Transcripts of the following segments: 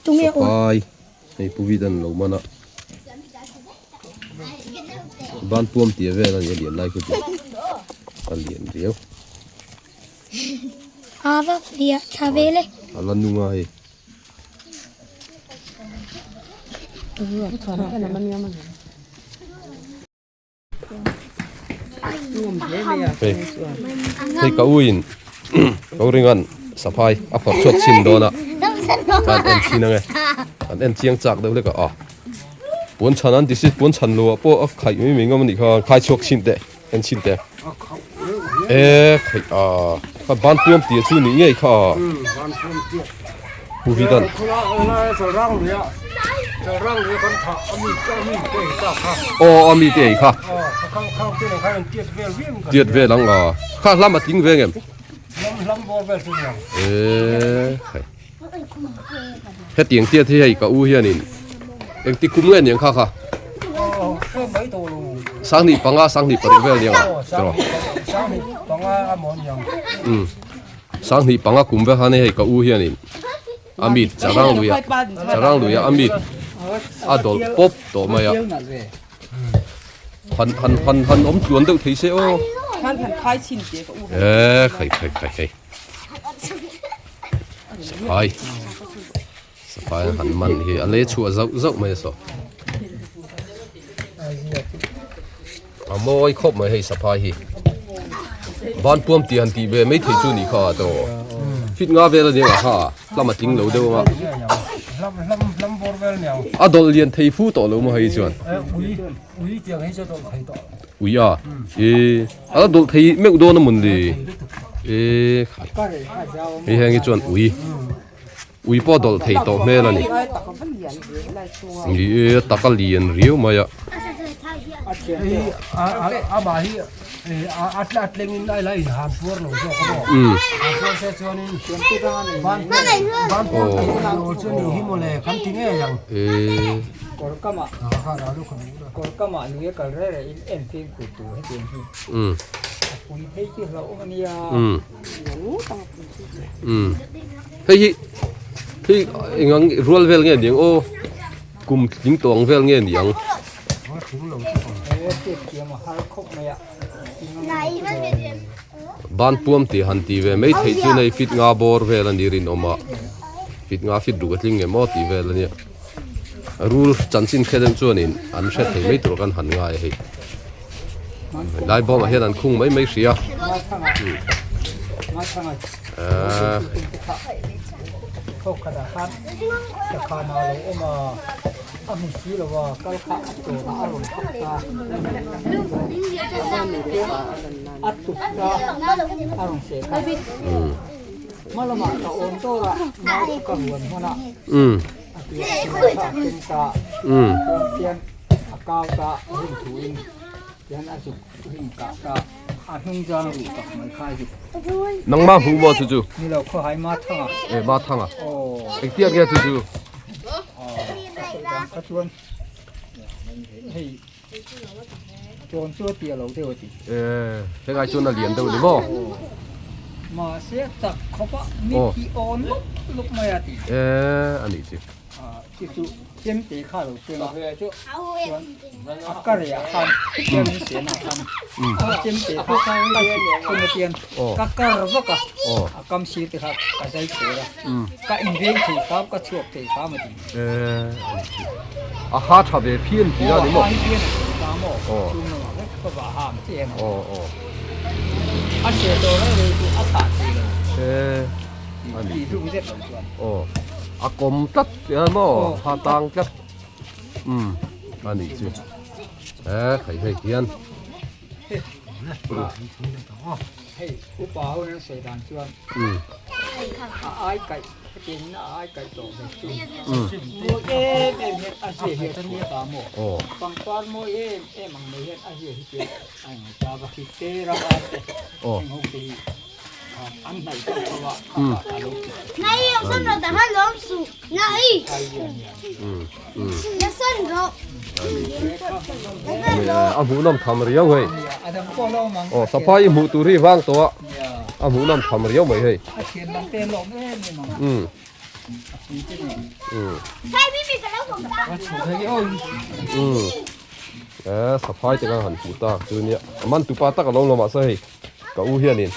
Sapai hei pu vit an lo man a ban puam tia vel a ni a lian lai khi chu a lian riau. A va fiah tha vel e. A la nung a hei. Hei hei ka u in ka u ringan saphai a phawrh chhuak chhin dawn a an en chhin ange an en chiang chak deuh hlek a a puan chhan an ti si puan chhan lo ah pawh a khaih mai mai ngam a nih kha khai chhuak chhin teh en chhin teh e khaih a kha ban puam tih chu nih ngei kha Pu Vidan. Aw a mi te ei kha. Tiat vel ang a. Kha hlam a tling ve ngem. E khai. Hetiang tiat hi hei ka u hianin engti kum nge niang kha kha. Sanghnih panga sanghnih paruk vel niang a. Um. Sanghnih panga kum vek han hei ka u hianin a mit charang luiah charang luiah a mit a dawlh pawp tawh mai a han han han han awm tluan deuh thei se aw e khai khai khai khai saphai saphai han man hi a lei chhuah zauh zauh mai a saw A mawi khawp mai hei saphai hi. Ban puam tih han tih ve mai thei chu nih kha a tawh. Fit nga vel a nia nga kha hlam a tling lo deuh anga. A dawlh lian thei fu tawh lo maw hei chuan. Ui a e a la dawlh thei meuh dawn a mawn le e khai. Hei heng hi chuan ui. Ui pawh dawlh thei tawh hmel a ni. Ni e, tak a lian riau mai a. Hei hi hei eng ang rual vel nge niang aw kum tling tawh ang vel nge niang. Ban puam tih han tih ve mai theih chu nei fit nga bawr vel a ni rinawm a fit nga fit ruk a tling nge maw tih vel a nia rul chanchin hre deuh chuanin an hre thei mai tur kan han ngai a hei. Lai bawmah hian an khung mai mai hria. Nangmah hmuh maw chu chu? E ma thang a. Engtiang nge chu chu? E hengai chuan a lian deuh ni maw? E a nih chu. Chemte kha lo keng a chuan a kareh ah khan khian in sen ah khan chemte kha ka thun a tian ka kar vak a a kam sir te kha ka zai chher a ka inveng thei kham ka chhuak thei kham a ti. A ha tha ve phian tih a ni maw? A ha hi phian a ti ta maw? Chung lamah vek ka vah ham che em a. A seh tawh reng reng chu a thah thei lo. Tih hlum zet lo chuan. A kawm tlat a maw ha tang tlat umm a nih chu e hei hei hian hei upa ho hian sawi dan chuan a ai kaih hetiang in a ai kaih tawh ve chu mawi em em hian a zia hi a chhuah ta maw pangpar mawi em em ang mai hian a zia hi chu a ingai ta va khi te ram a te heng ho te hi. A hmuhnawm tham riau hei. Aw saphai i hmuh tur hi vang tawh a. A hmuh nawm tham riau mai hei. A thian lam te lawm em em ang. Umm. A pui te nen. Umm. A chho thei oi. Umm. Eh saphai te kha han hmu tak chu nia. A man tupa tak a lo lawm mahse hei ka u hianin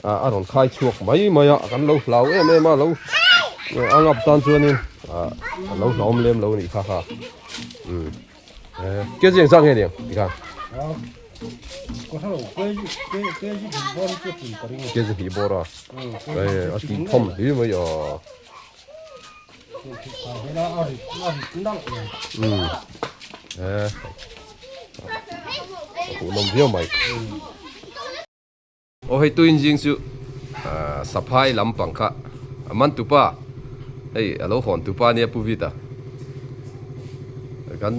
a a rawn khai chhuak mai mai a kan lo hlau em em a lo a ngap tan chuanin a lo hlauhawm lem lo anih kha kha. Umm. Ke chiang chang nge niang tikhan ke chi hnih bawr a a tih thawm hle mai a umm a hmuhnawm viau mai. Aw hei tuin zing chu saphai lampang kha a man tupa hei a lo hawn tupa ania Pu Vita kan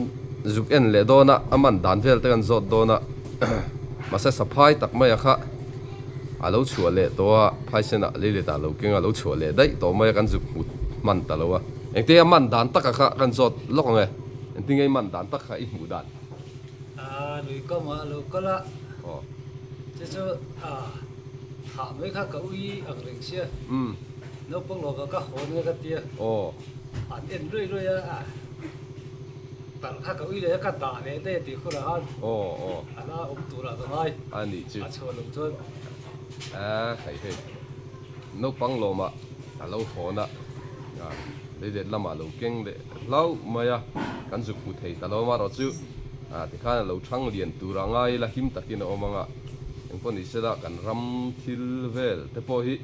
zuk en leh dawn a a man dan vel te kan zawt dawn a mahse saphai tak mai a kha a lo chhuah leh tawh a phaisenah leilet ah lo keng a lo chhuah leh daih tawh mai a kan zuk hmu hman ta lo a engte a man dan taka kha kan zawt lawk ang e engtin nge i man dan tak kha i hmuh dan. A lui kam a lo kal a, chu chu thah mai kha ka ui ang reng sia, naupang lawmah ka hawn nge ka tia, an en ruai ruai a, talh kha ka ui leh a ka dah leh daih a tih hunah khan a la awm turah ka ngai, a chhuah loh chuan. Hei hei naupang lawmah a lo hawn a, leilet lamah a lo keng leh hlauh mai a, kan zuk hmu thei ta lo amaherawh chu tikhan a lo thang lian tur a ngai ila him takin a awm ang a, engpawh ni sela kan ram thil vel te pawh hi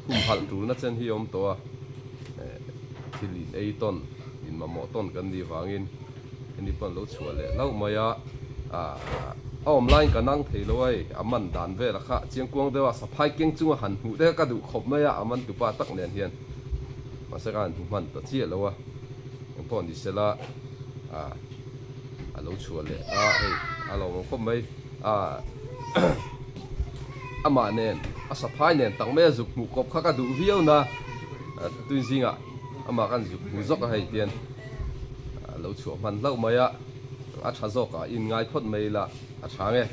humhalh tulna chen hi a awm tawh a, thil in ei tawn, in mamawh tawn kan nih vangin hemi pawh an lo chhuah leh hlauh mai a, a awm laiin ka nang thei lo a hei a man dan vel a kha chiangkuang deuh a saphai keng chunga han hmuh te kha ka duh khawp mai a, a man tupa tak nen hian. Mahse ka han hmu hman ta chiah lo a, engpawh ni sela ah a lo chhuah leh a hei a lo awm khawp mai a amah nen a saphai nen tak mai a zuk hmuh kawp kha ka duh viau na tui zingah amah kan zuk hmu zawk a hei tian a lo chhuah hman hlauh mai a a tha zawk ah in ngai phawt mai ila a tha nge.